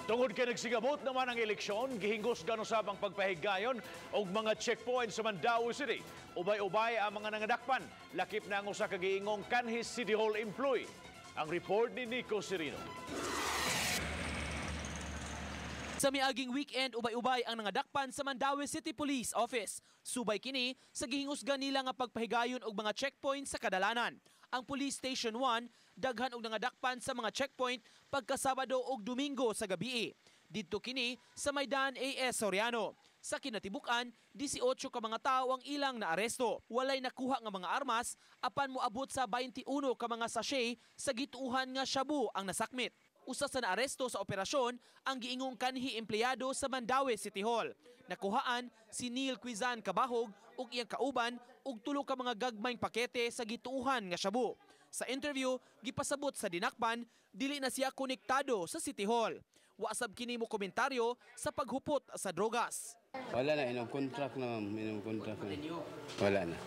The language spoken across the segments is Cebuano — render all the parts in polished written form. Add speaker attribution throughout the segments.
Speaker 1: Tungod kay nagsigabot naman ang eleksyon, gihingusgan usab ang pagpahigayon og mga checkpoint sa Mandaue City. Ubay-ubay ang mga nangadakpan, lakip na ang usa ka giingong kanhi City Hall employee. Ang report ni Nico Serino.
Speaker 2: Sa miaging weekend, ubay-ubay ang nangadakpan sa Mandaue City Police Office. Subay kini sa gihingusgan nila nga pagpahigayon og mga checkpoint sa kadalanan. Ang Police Station 1 daghan og nangadakpan sa mga checkpoint pagkasabado og Domingo sa gabii. Didto kini sa Maidan AS Soriano. Sa kinatibuk-an, 18 ka mga tawo ang ilang naaresto. Walay nakuha nga mga armas apan moabot sa 21 ka mga sachet sa gituuhan nga shabu ang nasakmit. Usa sa naaresto sa operasyon ang giingong kanhi empleyado sa Mandaue City Hall. Nakuhaan si Neil Quizan Kabahog ug iyang kauban og tulo ka mga gagmayng pakete sa gituuhan nga shabu. Sa interview, gipasabot sa dinakpan, dili na siya konektado sa City Hall. Wa sab kini mo komentaryo sa paghupot sa drogas.
Speaker 3: Wala na, inom contract na, ma'am, inom contract na. Wala na.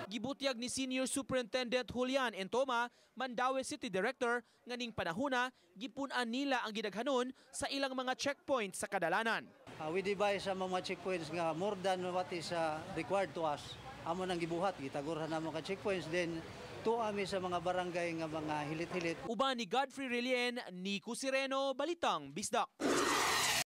Speaker 2: Gibutyag ni Senior Superintendent Julian Entoma, Mandaue City Director, nga ning panahona gipun-an nila ang gidaghanon sa ilang mga checkpoints sa kadalanan.
Speaker 4: We devise sa mga checkpoints nga more than what is required to us. Amo nang gibuhat, gitagurhan namo ka checkpoints, then tuami sa mga barangay nga mga hilit-hilit.
Speaker 2: Uban ni Godfrey Relien, Nico Sireno, Balitang Bisdak.